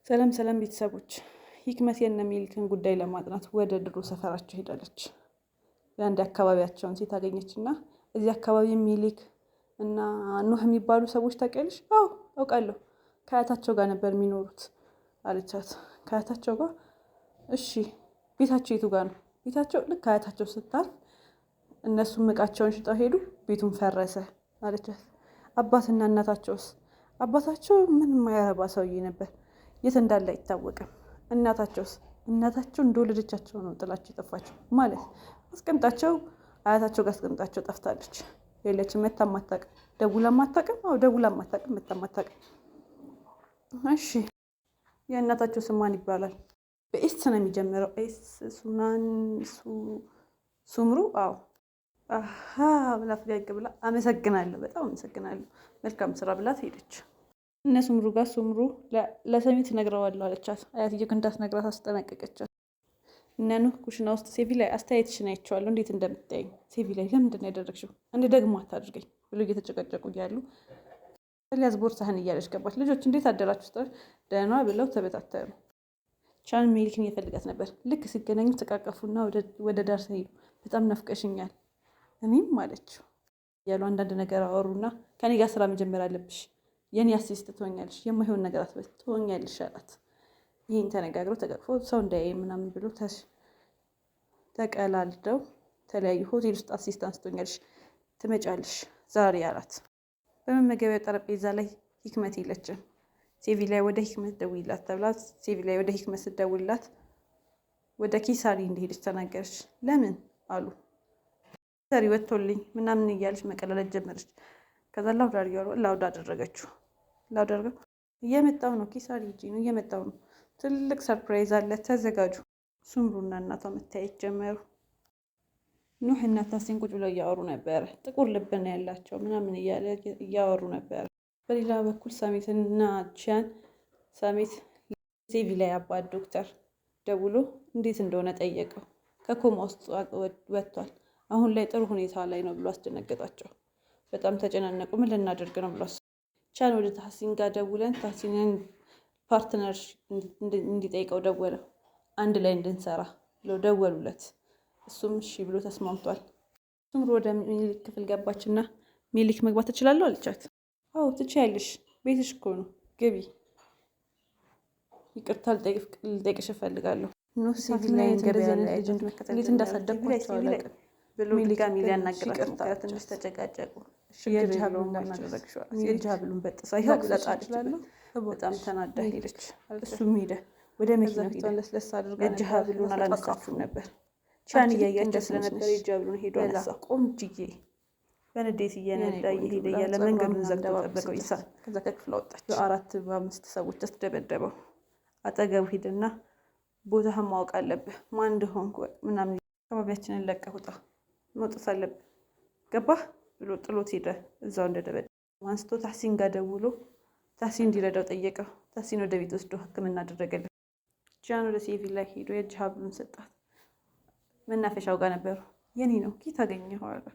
ሰላም ሰላም ቤተሰቦች፣ ሂክመት የነ ሚልክን ጉዳይ ለማጥናት ወደ ድሮ ሰፈራቸው ሄዳለች። የአንድ አካባቢያቸውን ሴት አገኘች እና እዚህ አካባቢ ሚሊክ እና ኑህ የሚባሉ ሰዎች ታውቂያለሽ? አዎ አውቃለሁ፣ ከአያታቸው ጋር ነበር የሚኖሩት አለቻት። ከአያታቸው ጋር? እሺ፣ ቤታቸው የቱ ጋር ነው? ቤታቸው ልክ አያታቸው ስታልፍ እነሱም እቃቸውን ሽጠው ሄዱ፣ ቤቱን ፈረሰ አለቻት። አባትና እናታቸውስ? አባታቸው ምንም ማያረባ ሰውዬ ነበር፣ የት እንዳለ አይታወቅም። እናታቸውስ? እናታቸው እንደወለደቻቸው ነው ጥላቸው የጠፋቸው። ማለት አስቀምጣቸው አያታቸው ጋር አስቀምጣቸው ጠፍታለች። የለችም፣ መታ አታውቅም፣ ደውላ አታውቅም። አዎ ደውላ አታውቅም፣ መታ አታውቅም። እሺ፣ የእናታቸው ስም ማን ይባላል? በ S ነው የሚጀምረው። S ሱናን ሱምሩ። አዎ አሀ ብላ ፈገግ ብላ አመሰግናለሁ፣ በጣም አመሰግናለሁ፣ መልካም ስራ ብላት ሄደች። እነ ሱምሩ ጋር ሱምሩ ለሰሚት እነግረዋለሁ አለቻት። አያትዬው እንዳትነግራት አስጠነቀቀቻት። እነ ኑህ ኩሽና ውስጥ ሴቪ ላይ አስተያየትሽን አይቼዋለሁ፣ እንዴት እንደምታይኝ ሴቪ ላይ ለምንድን ነው ያደረግሽው? እንደ ደግሞ አታድርገኝ ብሎ እየተጨቀጨቁ እያሉ ኤልያስ ቦርሳህን እያለች ገባች። ልጆች እንዴት አደራችሁ ስትል ደህና ብለው ተበታተኑ። ቻን ሜሊክን እየፈልጋት ነበር። ልክ ሲገናኙ ተቃቀፉና ወደ ዳር ሄዱ። በጣም ናፍቀሽኛል እኔም አለችው እያሉ አንዳንድ ነገር አወሩና ከኔ ጋር ስራ መጀመር አለብሽ፣ የኔ assist ትሆኛለሽ፣ የማይሆን ነገር አትበል ትሆኛለሽ አላት። ይህን ተነጋግረው ተቃቅፎ ሰው እንዳያይ ምናምን ብሎ ተቀላልደው ተለያዩ። ሆቴል ውስጥ assistant ትሆኛለሽ፣ ትመጫለሽ ዛሬ አላት። በመመገቢያ ጠረጴዛ ላይ ሂክመት የለችም። ሴቪ ላይ ወደ ሂክመት ደውይላት ተብላ ሴቪ ላይ ወደ ሂክመት ስትደውልላት ወደ ኪሳሪ እንደሄደች ተናገረች። ለምን አሉ። ኪሳሪ ወጥቶልኝ ምናምን እያለች መቀላለድ ጀመረች። ከዛ loud loud አደረገችው። Loud አድርገው እየመጣው ነው፣ ኪሳሪ ሂጂ ነው እየመጣው ነው፣ ትልቅ surprise አለ፣ ተዘጋጁ። ሱምሩና እናቷ መታየት ጀመሩ። ኑህ እና ታሲን ቁጭ ብለው እያወሩ ነበረ። ጥቁር ልብ ነው ያላቸው ምናምን እያለ እያወሩ ነበረ። በሌላ በኩል ሳሜትና ቺያን ሳሜት ሴቪ ላይ አባት ዶክተር ደውሎ እንዴት እንደሆነ ጠየቀው። ከኮማ ውስጥ ወጥቷል፣ አሁን ላይ ጥሩ ሁኔታ ላይ ነው ብሎ አስደነገጣቸው። በጣም ተጨናነቁ። ምን ልናደርግ ነው ብሎ ቻን ወደ ታሲን ጋር ደውለን ታሲንን partner እንዲጠይቀው ደወለ። አንድ ላይ እንድንሰራ ብለው ደወሉለት። እሱም እሺ ብሎ ተስማምቷል። ሱምሩ ወደ ሚሊክ ክፍል ገባችና ሚሊክ መግባት ትችላለሁ አለቻት። አዎ ትችያለሽ፣ ቤትሽ እኮ ነው፣ ግቢ። ይቅርታ ልጠይቅሽ እፈልጋለሁ። እንዴት እንዳሳደግኳቸው አላውቅም ብሎ ድጋሚ ሊያናግራት ሞከረ። ትንሽ ተጨቃጨቁ። የእጅ ሀብሉን በጥሳ ይኸው ብላ ጣለችበት። በጣም ተናዳ ሄደች። እሱም ሄደ ወደ መኪናው ሄደ። የእጅ ሀብሉን አላነሳችሁም ነበር። ቻን እያያቸው ስለነበር የእጅ ሀብሉን ሄዶ አነሳ። ቆንጅዬ በንዴት እየነዳ እየሄደ እያለ መንገዱን ዘግቶ ጠበቀው። ይሳ ከዛ ከክፍል አወጣች። በአራት በአምስት ሰዎች አስደበደበው። አጠገቡ ሄደና ቦታህን ማወቅ አለብህ፣ ማን እንደሆንኩ ምናምን፣ አካባቢያችንን ለቀህ ውጣ፣ መውጣት አለብህ፣ ገባህ ብሎ ጥሎት ሄደ። እዛው እንደደበደ አንስቶ ታሲን ጋር ደውሎ ታሲን እንዲረዳው ጠየቀው። ታሲን ወደ ቤት ወስዶ ሕክምና አደረገለት። ጃን ወደ ሴቪ ላይ ሄዶ የእጅ ሀብሉን ሰጣት። መናፈሻው ጋር ነበሩ። የኔ ነው ኬት አገኘኸው አለ።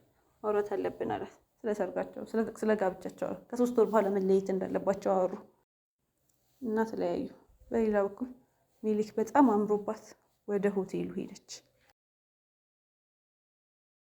ማውራት አለብን አላት። ስለ ሰርጋቸው፣ ስለ ጋብቻቸው ከ3 ወር በኋላ መለየት እንዳለባቸው አወሩ እና ተለያዩ። በሌላ በኩል ሚሊክ በጣም አምሮባት ወደ ሆቴሉ ሄደች።